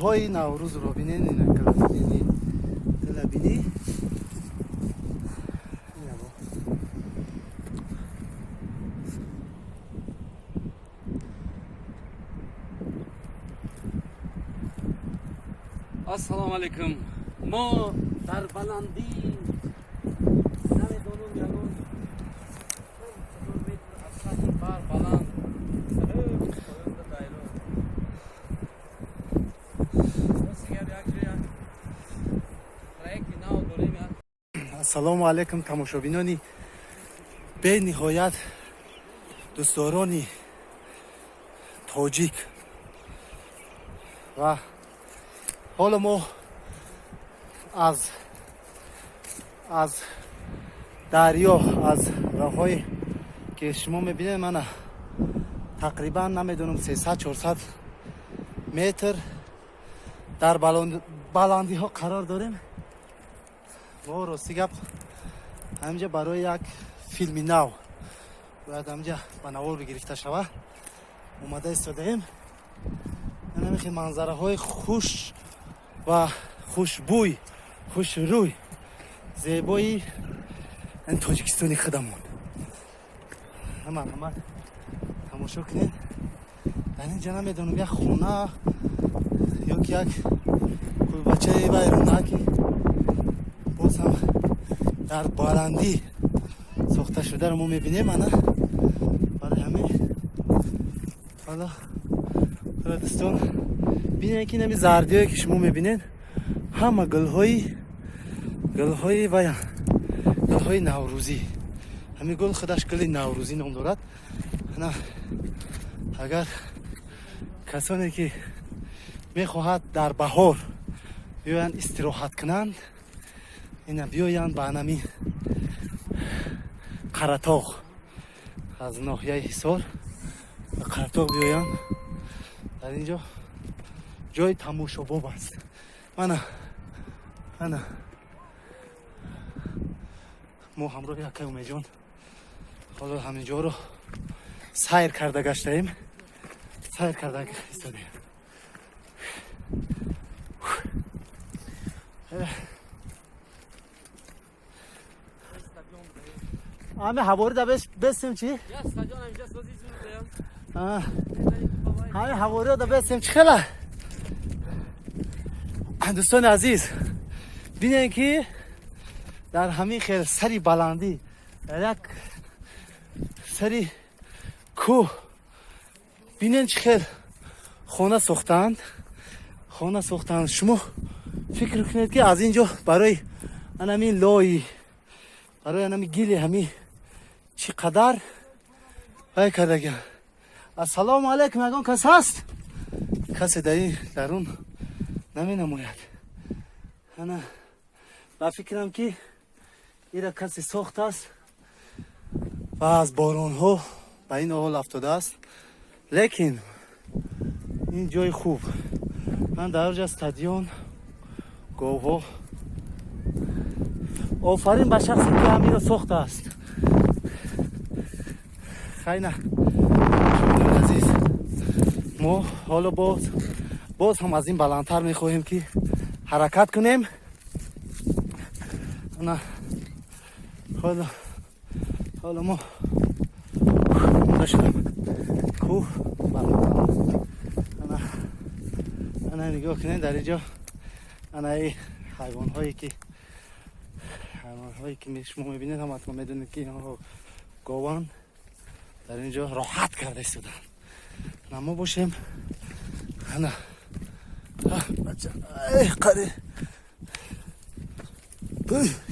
Гулҳои Наврӯзро бинен. Ина гула, гула бинӣ. Ина. Ассалому алайкум. Мо дар баландӣ, намедонам, ягон чанд метр аз сатҳи баҳр баланд, поёнда дайро. Рости гап, як ҷо як проекти нав дорем, як Ассалому алайкум, тамошобинони бениҳоят дӯстдорони тоҷик. Ва ҳоло мо аз дарё, аз роҳҳое ки шумо мебинед, мана, тақрибан, намедонам, 300-400 метр дар баландиҳо қарор дорем. Мо, рости гап, ҳаминҷа барои як филми нав бояд ҳаминҷа ба навор гирифта шава, омада истодаем. Ҳамин манзараҳои хуш ва хушбӯй, хушрӯй, зебои ин Тоҷикистони худамон, ҳама тамошо кунед. Дар ин ҷа, намедонам, як хона ё ки як кулбачаи вайрона, ки боз ҳам дар баландӣ сохта шударо мо мебинем. Ана барои ҳамин ҳоло, дӯстон, бинед, ки нами зардиҳое, ки шумо мебинед, ҳама гулҳои вая, гулҳои наврӯзӣ. Ҳамин гул худаш гули наврӯзӣ ном дорад. Ана, агар касоне ки мехоҳад дар баҳор биёянд, истироҳат кунанд, ина биёянд ба анами Қаратоғ, аз ноҳияи Ҳисор ба Қаратоғ биёянд. Дар ин ҷо ҷои тамошобоб аст. Мана, ана мо ҳамроҳи акай Умедҷон ҳоло ҳамин ҷоро сайр карда гаштаем, сайр карда истодаем. Ами ҳаворӣ да бесем чӣ? Я стадион ҳаминҷа сози зур даям. Ҳами ҳавориро да бесем чӣ хела? Дӯстони азиз, бинед, ки дар ҳамин хел сари баландӣ, дар як сари кӯҳ, бинед, чӣ хел хона сохтаанд, хона сохтаанд. Шумо фикр кунед, ки аз ин ҷо барои анамин лои, барои анами гили ҳами чӣ қадар вай кардагиам. Ассалому алайкум, ягон кас ҳаст? Касе дар ин дарун наменамояд. Ана, ба фикрам, ки ира касе сохтааст ва аз боронҳо ба ин ҳол афтодааст, лекин ин ҷои хуб. Ман дар оҷа стадион, говҳо. Офарин ба шахсе, ки ҳаминро сохтааст. Хайна, азиз, мо ҳоло боз ҳам аз ин баландтар мехоҳем, ки ҳаракат кунем. Ана ҳоло мо омода шудем, кӯҳ баландтар. Ана, ана нигоҳ кунед, дар инҷо ана и ҳайвонҳое ки шумо мебинед, ҳаматон медонед, ки инҳо гованд, дар ин ҷо роҳат карда истоданд. Ана мо бошем, ана бача, қари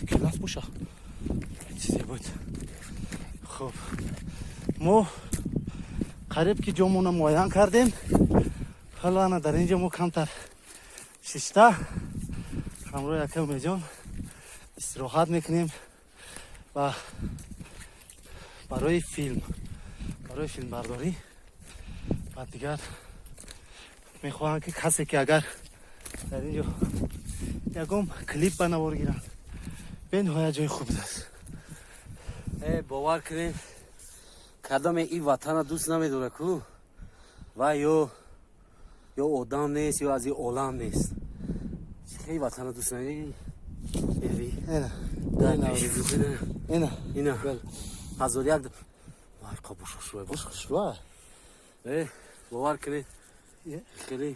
класс боша, чизе буд. Хуб, мо қариб ки ҷомона муайян кардем. Ҳоло ана дар ин ҷо мо камтар шишта, ҳамроҳи ака Умедҷон истироҳат мекунем ва барои филм, барои филмбардорӣ ва дигар мехоҳам, ки касе ки агар дар ин ҷо ягон клип ба навор гиранд, бениҳоят ҷои хуб аст. Бовар кунед, кадоме ин ватана дӯст намедора ку ва ё Ё одам нест, ё аз ин олам нест. Хеле ватана дӯст надорӣ. Эви. Ина. Дар Ина. пеши бухина. Ина. Ина. Бел. 1001. Вай, қабуш хушрӯй. Бош, хушрӯ. Бовар кунед. Е. Хеле.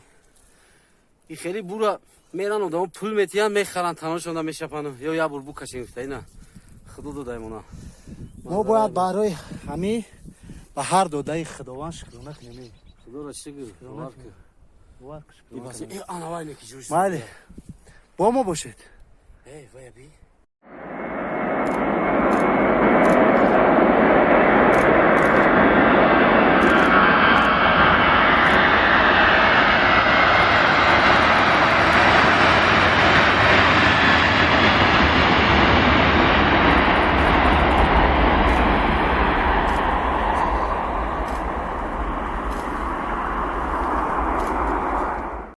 И хеле бура меран, одамо пул метиҳан, мехаранд, таношонда мешапану. Ё як бор букашем гуфта, ина. Худо додаем она. Мо бояд барои ҳамин ба ҳар додаи Худованд шукрона кунем. Худоро шукр. Бовар кун. Бовар кун, И шукрона бас, кунем. э, ана вай неки ҷӯш. Майли. Бо мо бошед. Эй, вай би.